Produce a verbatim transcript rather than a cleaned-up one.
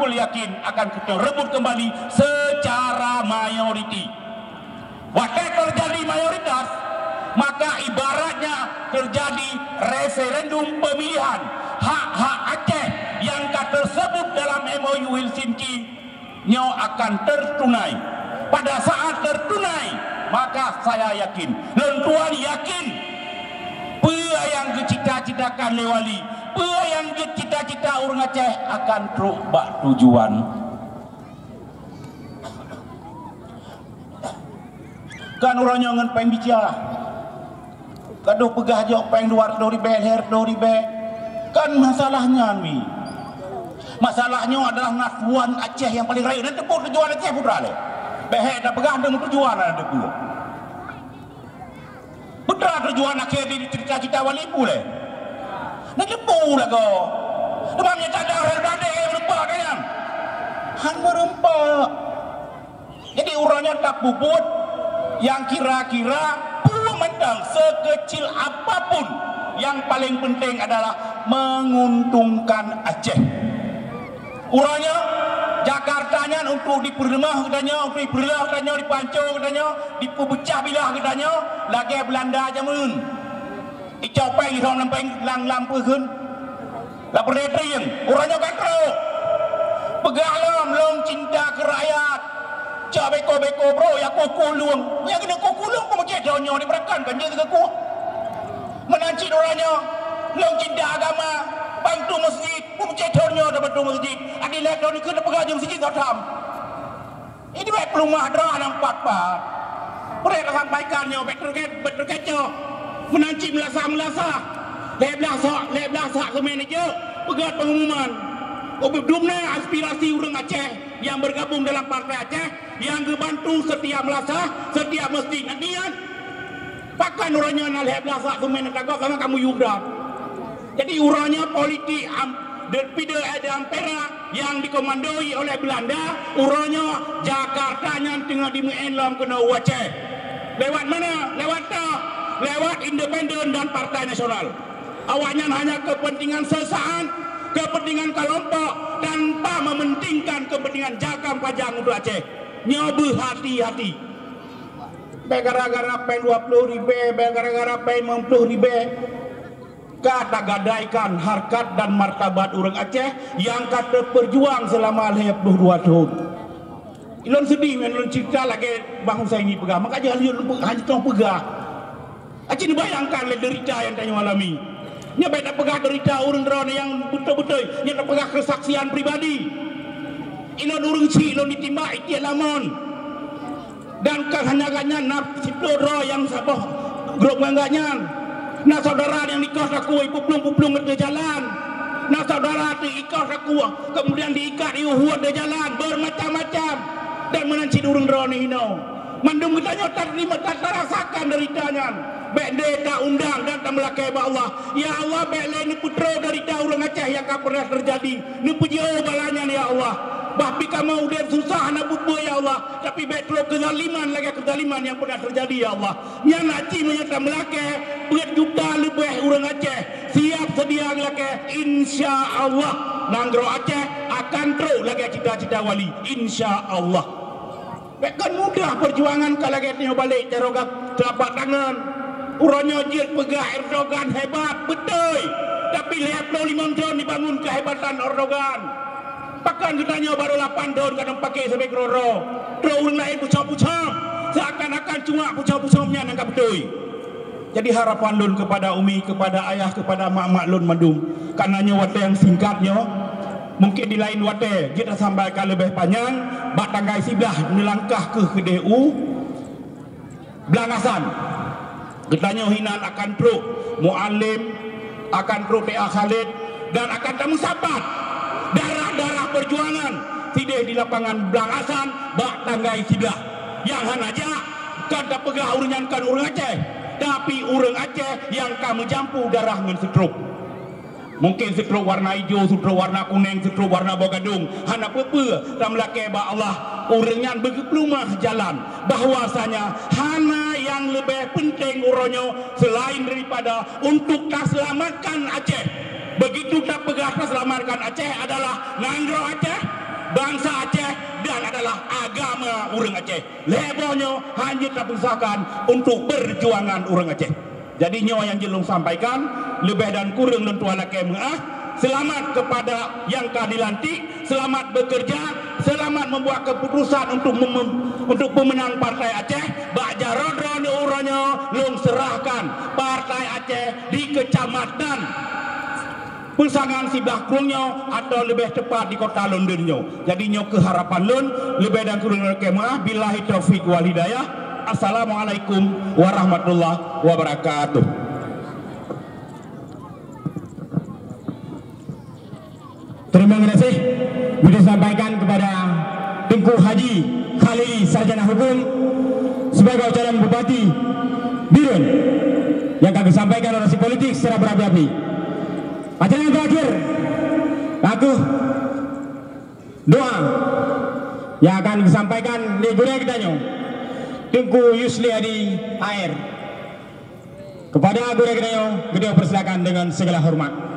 yakin akan kita rebut kembali secara mayoriti. Watée terjadi mayoritas, maka ibaratnya terjadi referendum pemilihan hak-hak Aceh yang ka tersebut dalam M O U Helsinki nyoe akan tertunai. Pada saat tertunai, maka saya yakin, lôn tuan yakin, peue nyang geucita-citakan lé wali, peue nyang geucita-cita ureuëng Aceh akan trok bak tujuan. Kan uroe nyoe ngon péng bica. Gadoh peugah jok péng dua reutôh ribée, lhée reutôh ribée. Kan masalah nyan, wi. Masalah nyoe adalah na tujuan Aceh nyang paleng rayeuk. Neuteupeue tujuan Aceh, putra lé. Béhek tapeugah, neuteupeue tujuan, neuteupeue. Putra tujuan akhé di cita-cita wali pulé. Neuteupeue lagoe. Teuma meunyoe tak ada orang berada, eh, meureumpok kan nyan? Han meureumpok. Jadi, uroe nyoe tapeubuet nyang kira-kira peue mantong sekecil apapun yang paling penting adalah menguntungkan Aceh. Uroe nyoe, Jakarta nyan untuk dipeureumoh geutanyoe, untuk dipeureuloh geutanyoe, dipanco geutanyoe, dipeubeucah bilah geutanyoe, lagée Beulanda jameun. Icok péng irong lam péng lam, lam peue kheun? Lam peureutri, uroe nyoe ka trok. Peugah lom, lôn cinta keu rakyat. Cok beko-beko brok ya kuku lueng. Ya keuneuk kuku lueng peumeucéh donya di Barakan kan jeuet keu kuh. Meunan cit uroe nyoe, lôn cinta agama, bantu meuseujid, peumeucéh donya tabantu meuseujid. Adilée droeneuh keuneuk peugah jeuem seujid Saddam. Ini baik peulumah droe aneuk pat-pat. Peureuet tasampaikan nyoe, bék teuket, bék teukecoh. Meunan cit meulasah-meulasah. Lhée blaih sak, lhée blaih sak seumén ijok, peugét peungumuman. Ubit dumna aspirasi ureuëng Aceh nyang bergabung dalam Partai Aceh nyang geubantu setiap meulasah, setiap meuseujid. Nyan, pakon uroe nyoe na lhée blaih sak seumén tagoe sama kamu Yuda. Jadi, uroe nyoe politik am-, de-, pide, eh, di Ampera nyang dikomandoi oleh Beulanda, uroe nyoe Jakarta nyan teungoh dimeu'en lom keunoe u Aceh. Lewat mana? Lewat toh, lewat independen dan partai nasional. Awaknyan hanya kepentingan sesaat, kepentingan kelompok, tanpa mementingkan kepentingan jangka panjang untuk Aceh. Nyoe beuhati-hati. Bék gara-gara péng dua ploh ribée, bék gara-gara péng limong ploh ribée. Ka tagadaikan harkat dan martabat ureuëng Aceh nyang ka teupeurjuang seulama lhée ploh dua thon. Ilôn seudeh ngon lôn ceurita lagée Bang Husaini peugah, maka jih lôn peu-, hana teupeugah. Aci neubayangkan lé deurita nyang tanyoe alami. Nyoe bék tapeugah deurita ureuëng droeneuh nyang beutôi-beutôi, nyoe tapeugah keusaksian pribadi. Ilôn ureuëng chik lôn ditimbak itiek lamon. Dan kon hana gobnyan, na siploh droe nyang saboh grup ngon gobnyan. Na syedara nyang dikoh takue ipuplueng-puplueng ateueh jalan. Na syedara teuh ikoh takue, kemudian diikat iuhuet di jalan, bermacam-macam. Dan meunan cit ureuëng droeneuh inoe. Mandum geutanyoe tateurima, ta-, tarasakan deurita nyan. Bék deh taundang dan tameulakée bak Allah. Ya Allah, bék lé neupeutroh deurita ureuëng Aceh nyang ka pernah teujadi. Neupeujiôh bala nyan, ya Allah. Bah pih kamoe udeb susah hana peue-peue, ya Allah. Tapi bék troh keuzaliman lagée keuzaliman nyang pernah teujadi, ya Allah. Nyan aci meunyoe tameulakée, peuet juta leubeh ureuëng Aceh siap seudia geulakée. Insya Allah, nanggroe Aceh akan troh lagée cita-cita wali. Insya Allah. Bék kon mudah peujuangan ka lagée nyoe balek jaroe gab-, teuapak tangan. Uroe nyoe jeuet peugah Erdogan hebat, beutôi. Tapi lhée ploh limong thon dibangun keuhebatan Erdogan. Pakon geutanyoe barô lapan thon ka neupaké sabe keudroe-droe. Droe ureuëng laén pucom-pucom, seakan-akan cuma pucom-pucom nyan nyang ka beutôi. Jadi harapan lôn kepada umi, kepada ayah, kepada mak-mak lôn mandum, kareuna nyoe watée nyang singkat nyoe, mungken di laén watée jeuet tasampaikan leubeh panyang. Bak tanggai siblaih neulangkah keuh keudeh u Blangasan. Geutanyoe hinan akan trok Mualem, akan trok T A Khalid, dan akan tameusapat darah-darah peujuangan sideh di lapangan Blangasan bak tanggai siblaih. Nyang hana jak, kon tapeugah ureuëng nyan kon ureuëng Aceh, tapi ureuëng Aceh nyang ka meujampu darah ngon seutrop. Mungken seutrop warna ijo, seutrop warna kuneng, seutrop warna boh gadong, hana peue-peue, tameulakée bak Allah, ureuëng nyan beugeupeulumah jalan, bahwasanya hana nyang leubeh peunteng uroe nyoe selain daripada untuk taseulamatkan Aceh. Begitu tapeugah taseulamatkan Aceh adalah nanggroe Aceh, Bangsa Aceh dan adalah agama ureuëng Aceh. Lhée boh nyoe hana tapisahkan untuk perjuangan ureuëng Aceh. Jadi nyoe nyang jeuet lôn sampaikan, leubeh dan kureueng lôn tuan lakée meuáh. Selamat kepada yang ka dilantik, selamat bekerja, selamat membuat keputusan untuk mem-, untuk pemenang Partai Aceh. Bak jaroe droeneuh uroe nyoe lôn serahkan Partai Aceh di kecamatan Peusangan Siblah Krueng nyoe, atau leubeh teupat di Kota London nyoe. Jadi nyoe keuh harapan lôn, leubeh dan kureueng lôn lakée meuáh. Billahi taufik wal hidayah. Assalamualaikum warahmatullahi wabarakatuh. Terima kasih disampaikan kepada Teungku Haji Khalili, Sarjana Hukum, sebagai calon Bupati Bireuen, yang akan disampaikan orasi politik secara berapi-api. Acara yang terakhir, aku doa yang akan disampaikan di gurée geutanyoe, Teungku Yusli Hadi A R. Kepada gurée geutanyoe, beliau persilakan dengan segala hormat.